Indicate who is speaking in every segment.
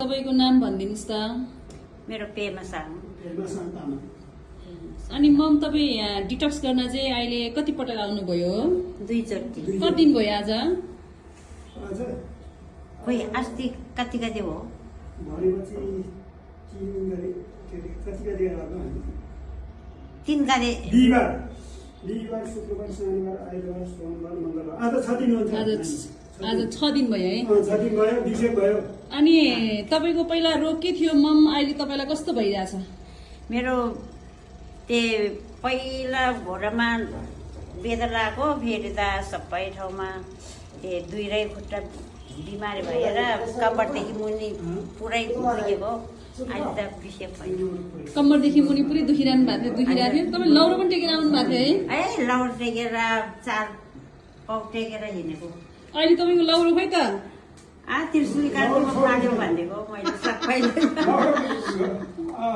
Speaker 1: तपाईको नाम भनिदिनुस् त।
Speaker 2: मेरो पेमा साङ।
Speaker 1: अनि मम तपाई यहाँ डिटक्स गर्न चाहिँ अहिले कति पटक आउनुभयो?
Speaker 2: 2 चोटि।
Speaker 1: कति दिन भयो आज?
Speaker 2: खोइ अस्ति कति हो? तीन गते।
Speaker 3: बिहिबार शुक्रबार शनिबार आइतबार सोमबार मङ्गलबार आज 6 दिन हुन्छ।
Speaker 1: आज 6 दिन भयो है।
Speaker 3: 6 दिन भयो, बिसेक भयो।
Speaker 1: अनि तपाईको पहिला रोग के थियो मम? अहिले तपाईलाई कस्तो भइरहेछ?
Speaker 2: मेरो पहिला घोडामा बेदलाको फेरि त सबै ठाउँमा दुईरै खुट्टा बिमारी भएर कपालदेखि मुनि पुरै दुखेको। अहिले त बिसेक भयो।
Speaker 1: कम्मरदेखि मुनि पुरै दुखिरहनु भएको थियो। तपाईँ लौरो पनि टेकेर आउनु भएको थियो है?
Speaker 2: लौरो टेकेर 4 पाउ टेकेर हिँडेको।
Speaker 1: अहिले तपाईँको लौरो खोइ त?
Speaker 2: त्रिशुली काट्नु पाल्यो भनेको मैले सबैले।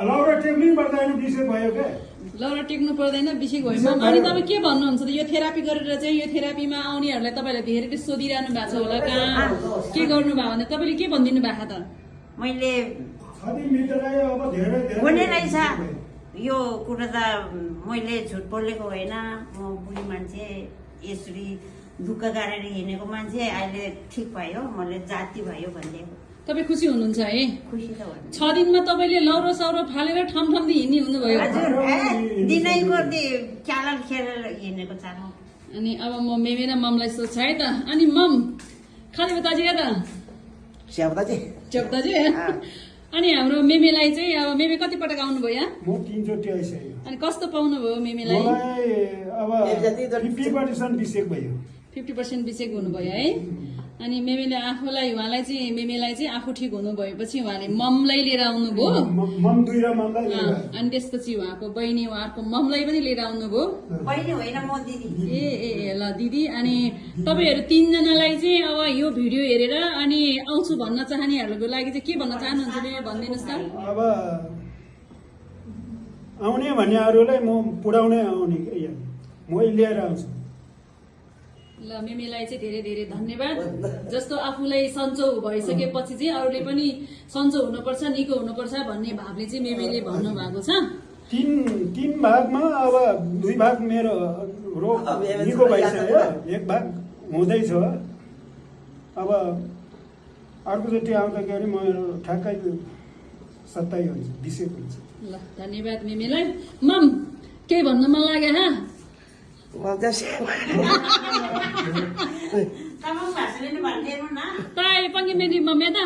Speaker 3: लौरो टेक्नै पर्दैन, बिसेक भयो के?
Speaker 1: लौरो टेक्नु पर्दैन, बिसेक भयो। अनि तपाईँ के भन्नुहुन्छ त? यो थेरापी गरेर चाहिँ यो थेरापीमा आउनेहरूलाई तपाईँलाई धेरै सोधिरहनु भएको छ होला, कहाँ के गर्नुभयो भने तपाईँले के भनिदिनु भएको त?
Speaker 2: मैले हुने रहेछ यो कुरा त मैले झुट बोलेको होइन। म बुढी मान्छे, यसरी दुःख गरेर हिँडेको मान्छे अहिले ठिक भयो, मैले जाति भयो भनिदिएको।
Speaker 1: तपाईँ खुसी हुनुहुन्छ है?
Speaker 2: खुसी त हो।
Speaker 1: 6 दिनमा तपाईँले लौरो सौरो फालेर ठमठम्दी हिँड्ने हुनुभयो।
Speaker 2: हजुर, दिनैको च्यालल खेलेर हिँडेको छ।
Speaker 1: अनि अब म मेमे र ममलाई सोध्छु है त। अनि मम खाली बताजी त च्याप्ताजी। अनि हाम्रो मेमेलाई चाहिँ अब मेमे कति पटक आउनुभयो यहाँ?
Speaker 3: म 3 चोटि आइसक्यो।
Speaker 1: अनि कस्तो पाउनुभयो मेमेलाई?
Speaker 3: मलाई अब 50% बिसेक भयो।
Speaker 1: 50% बिसेक हुनुभयो है। अनि मेमेले उहाँलाई चाहिँ मेमेलाई चाहिँ आफू ठिक हुनु भएपछि उहाँले ममलाई लिएर आउनुभयो।
Speaker 3: मम दुई र ममलाई लिएर।
Speaker 1: अनि त्यसपछि उहाँको बहिनी उहाँको ममलाई पनि लिएर आउनुभयो।
Speaker 2: बहिनी होइन, म दिदी।
Speaker 1: ल दिदी। अनि तपाईँहरू 3 जनालाई चाहिँ अब यो भिडियो हेरेर अनि आउँछु भन्न चाहनेहरूको लागि चाहिँ के भन्न चाहनुहुन्छ भनिदिनुहोस् त।
Speaker 3: अब आउने भन्नेहरूलाई म पुर्याउनै आउने के यहाँ म लिएर आउँछु।
Speaker 1: ल मेमेलाई चाहिँ धेरै धेरै धन्यवाद। जस्तो आफूलाई सन्चो भइसकेपछि चाहिँ अरूले पनि सन्चो हुनुपर्छ, निको हुनुपर्छ भन्ने भावले चाहिँ मेमेले भन्नुभएको छ।
Speaker 3: 3 भागमा अब 2 भाग मेरो रोग निको भइसक्यो, 1 भाग हुँदैछ। अब अर्कोचोटि आउँदाखेरि म ठ्याक्कै 27 हुन्छ, 20 हुन्छ।
Speaker 1: ल धन्यवाद मेमेलाई। मम केही भन्न मन लाग्यो हा?
Speaker 2: तामाङ भाषाले भन्दैन न।
Speaker 1: ताई पनि मेरी मम्मी त